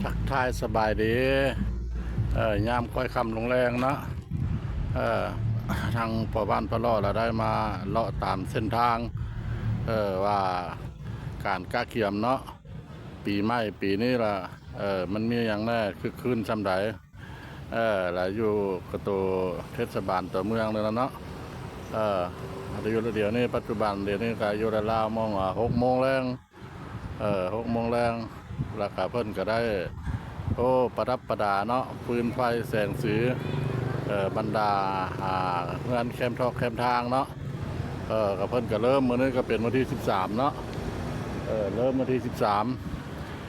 ທັກທາຍສະບາຍດີ ເອີ ຍາມຄ່ອຍຄ່ຳລົງແລງເນາະ ເອີ ທາງພໍ່ບ້ານພໍ່ເລາະລະໄດ້ມາເລາະຕາມເສັ້ນທາງ ເອີ ວ່າການກະກຽມເນາະ ປີໃໝ່ປີນີ້ລະ ເອີ ມັນມີຫຍັງແດ່ ຄຶກຄື້ນຊ່ຳໃດ ເອີ ລະຢູ່ກະໂຕເທດສະບານຕົວເມືອງນີ້ລະເນາະ ເອີ ດຽວ ດຽວນີ້ປັດຈຸບັນດຽວນີ້ກະຢູ່ລາວໆໂມງ ອາ ຫົກໂມງແລງ ເອີ ຫົກໂມງແລງ ລະກະເພິ່ນກະໄດ້ ໂອ້ ປະດັບປະດາເນາະ ຟືນໄຟແສງສີ ເອີ ບັນດາ ອາ ເຮືອນແຄມທອກແຄມທາງເນາະ ເອີ ກະເພິ່ນກະເລີ່ມ ມື້ນີ້ກະເປັນວັນທີສິບສາມເນາະ ເອີ ເລີ່ມວັນທີສິບສາມ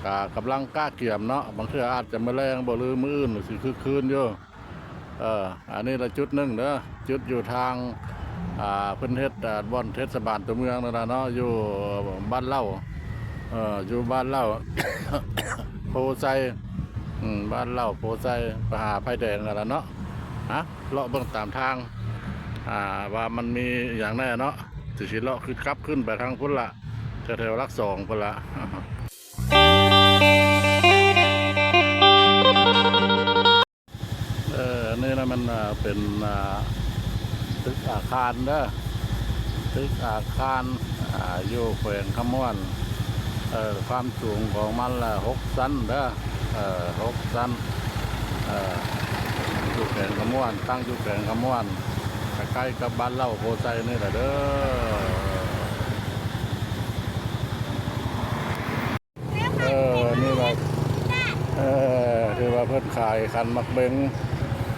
ກະກຳລັງກະກຽມເນາະ ບາງເທື່ອອາດຈະມື້ແລງບໍ່ ຫຼືມື້ອື່ນຊິຄຶກຄື້ນຢູ່. ເອີ ອັນນີ້ລະຈຸດໜຶ່ງເດີ ຈຸດຢູ່ທາງ ອ່າ ເພິ່ນເຮັດ ອ່າ ບ່ອນເທດສະບານຕົວເມືອງນັ້ນລະເນາະ ຢູ່ບ້ານເລົ່າ ເອີ ຢູ່ບ້ານເລົ່າ ໂພໄຊ ອືມ ບ້ານເລົ່າໂພໄຊ ໄປຫາໄຟແດງນັ້ນລະເນາະ ຮະ ເລາະເບິ່ງຕາມທາງ ອ່າ ວ່າມັນມີຫຍັງແດ່ເນາະ ຊິ ຊິເລາະຂຶ້ນ ກັບຂຶ້ນໄປທາງພຸ້ນລະ ແຖວໆຫຼັກສອງພຸ້ນລະ. ເອີ ອັນນີ້ນະມັນ ເປັນ ອ່າ ຕຶກອາຄານເດີ ຕຶກອາຄານ ອ່າ ຢູ່ແຂວງຄຳມ່ວນ ເອີ ຄວາມສູງຂອງມັນລະຫົກຊັ້ນເດີ ເອີ ຫົກຊັ້ນ ເອີ ຢູ່ແຂວງຄຳມ່ວນ ຕັ້ງຢູ່ແຂວງຄຳມ່ວນ ໃກ້ໆກັບບ້ານເລົ່າໂພໄຊນີ້ລະເດີ. ເອີ ນີ້ລະ ເອີ ຖືວ່າເພິ່ນຂາຍຂັນໝາກເບັງ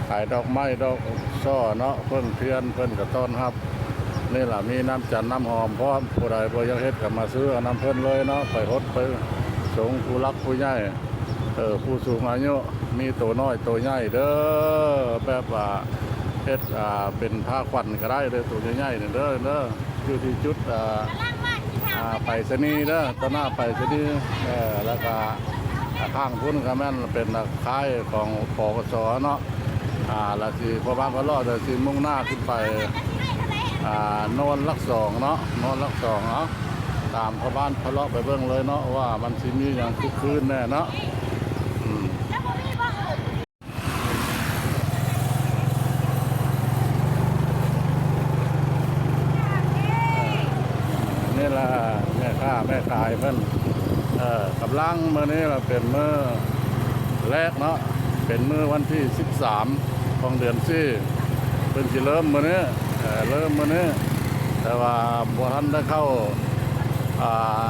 ຂາຍດອກໄມ້ດອກສໍ້ເນາະ ເຜິ້ງທຽນ ເພິ່ນກະຕ້ອນຮັບ ນີ້ລະ ມີນ້ຳຈັນນ້ຳຫອມພ້ອມ ຜູ້ໃດບໍ່ຢາກເຮັດກະມາຊື້ເອົານຳເພິ່ນເລີຍເນາະ ໄປຫົດໄປສົງຜູ້ຫຼັກຜູ້ໃຫຍ່ ເອີ ຜູ້ສູງອາຍຸ ມີໂຕນ້ອຍໂຕໃຫຍ່ເດີ ແບບວ່າເຮັດ ອ່າ ເປັນພາຂວັນກະໄດ້ເດີ ໂຕໃຫຍ່ໆນີ້ເດີ ເດີ. ຢູ່ທີ່ຈຸດ ເອີ ອ່າ ໄປສະນີເດີ ຕໍ່ໜ້າໄປສະນີ ເອີ ແລ້ວກະຂ້າງພຸ້ນກະແມ່ນເປັນຄ້າຍຂອງ ປກສ ເນາະ ອ່າ ລະຊິ ພໍ່ບ້ານພໍ່ເລາະ ລະຊິມຸ່ງໜ້າຂຶ້ນໄປ ອ່າ ໂນນຫຼັກສອງເນາະ ໂນນຫຼັກສອງ ເອົາ ຕາມພໍ່ບ້ານພໍ່ເລາະໄປເບິ່ງເລີຍເນາະ ວ່າມັນຊິມີຫຍັງຄຶກຄື້ນແດ່ເນາະ ອືມ. ນີ້ລະແມ່ຄ້າແມ່ຂາຍເພິ່ນ ເອີ ກຳລັງ ມື້ນີ້ລະເປັນມື້ແລກເນາະ ເປັນມື້ວັນທີສິບສາມຂອງເດືອນສີ່ ເພິ່ນຊິເລີ່ມມື້ນີ້ ເອີ ເລີ່ມມື້ນີ້ ແຕ່ວ່າບໍ່ທັນໄດ້ເຂົ້າ ອ່າ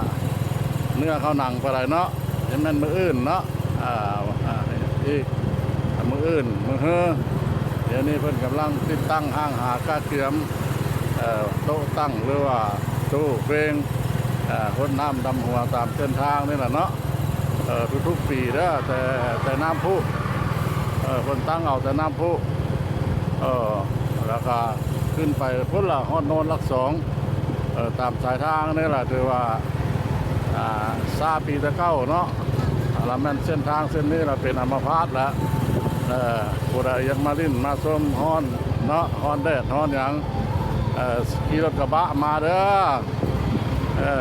ເນື້ອເຂົ້າໜັງປານໃດເນາະ ຍັງແມ່ນມື້ອື່ນເນາະ ອ່າ ອ່າ ອີກມື້ອື່ນມື້ຮື ດຽວນີ້ເພິ່ນກຳລັງຕິດຕັ້ງຫ້າງຫາກະກຽມ ເອີ ໂຕະຕັ້ງ ຫຼືວ່າຕູ້ເຄວງ ເອີ ຫົດນ້ຳດຳຫົວຕາມເສັ້ນທາງນີ້ລະເນາະ ເອີ ທຸກໆປີເດີ ແຕ່ ແຕ່ນ້ຳພຸ ເອີ ເພິ່ນຕັ້ງເອົາແຕ່ນ້ຳພຸ ເອີ ແລ້ວກະຂຶ້ນໄປພຸ້ນລະ ຮອດໂນນຫຼັກສອງ ເອີ ຕາມສາຍທາງນີ້ລະ ຖືວ່າ ອ່າ ຊາວປີແຕ່ເກົ່າເນາະ ລະແມ່ນເສັ້ນທາງເສັ້ນນີ້ລະເປັນອຳມະພາດລະ ເອີ ຜູ້ໃດຢາກມາຫຼິ້ນມາຊົມ ຮ້ອນເນາະ ຮ້ອນແດດຮ້ອນຫຍັງ ເອີ ຂີ່ລົດກະບະມາເດີ ເອີ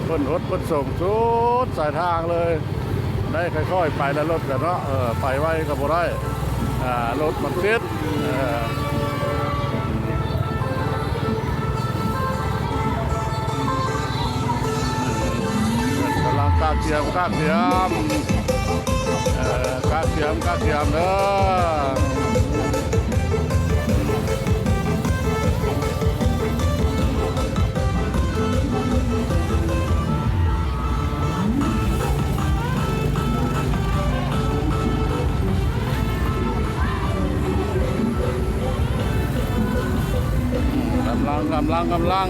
ເພິ່ນຫົດເພິ່ນສົງສຸດສາຍທາງເລີຍ ໄດ້ຄ່ອຍໆໄປລະລົດກະເນາະ ເອີ ໄປໄວກະບໍ່ໄດ້ ອ່າ ລົດມັນຕິດ ເອີ ກຳລັງກະກຽມ ກະກຽມ ເອີ ກະກຽມ ກະກຽມເດີ. ກຳລັງ ກຳລັງ ກຳລັງ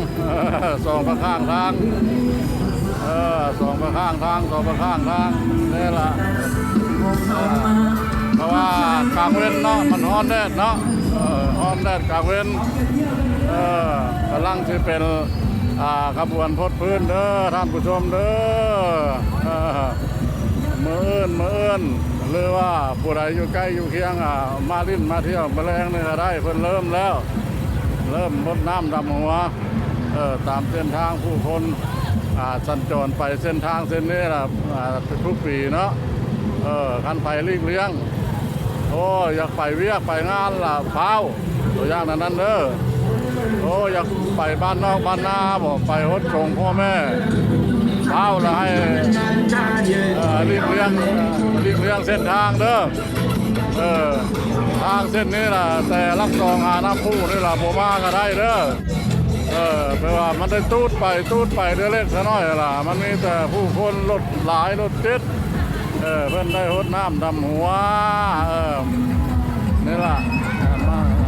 ສອງຂ້າງທາງ ເອີ ສອງຂ້າງທາງ ສອງຂ້າງທາງ ນີ້ລະ ເອີ ເພາະວ່າກາງເວັນເນາະ ມັນຮ້ອນແດດເນາະ ເອີ ຮ້ອນແດດກາງເວັນ ເອີ ກຳລັງຊິເປັນ ອ່າ ຂະບວນພົດພື້ນເດີ ທ່ານຜູ້ຊົມເດີ ເອີ ມື້ອື່ນ ມື້ອື່ນ ຫຼືວ່າຜູ້ໃດຢູ່ໃກ້ຢູ່ຄຽງ ອ່າ ມາຫຼິ້ນມາທ່ຽວມື້ແລງນີ້ກະໄດ້ ເພິ່ນເລີ່ມແລ້ວ ເລີ່ມຫົດນ້ຳດຳຫົວ ເອີ ຕາມເສັ້ນທາງຜູ້ຄົນ ອ່າ ສັນຈອນໄປເສັ້ນທາງເສັ້ນນີ້ລະ ອ່າ ທຸກໆປີເນາະ ເອີ ຄັນໃຜຫຼີກລ່ຽງ ໂອ້ ຢາກໄປວຽກໄປງານລະຟ້າວ ຕົວຢ່າງນັ້ນເດີ. ໂອ້ ຢາກໄປບ້ານນອກບ້ານນາບໍ ໄປຫົດສົງພໍ່ແມ່ ຟ້າວລະໃຫ້ ເອີ ຫຼີກລ່ຽງ ຫຼີກລ່ຽງເສັ້ນທາງເດີ. ເອີ ທາງເສັ້ນນີ້ລະ ແຕ່ຫຼັກສອງຫານ້ຳພຸນີ້ລະ ບໍ່ມາກະໄດ້ເດີ. ເອີ ແປວ່າມັນໄດ້ຕູດໄປຕູດໄປເທື່ອເລັກເທື່ອນ້ອຍລະ ມັນມີແຕ່ຜູ້ຄົນ ລົດຫຼາຍລົດຕິດ. ເອີ ເພິ່ນໄດ້ຫົດນ້ຳດຳຫົວ ເອີ ນີ້ລະ ມາ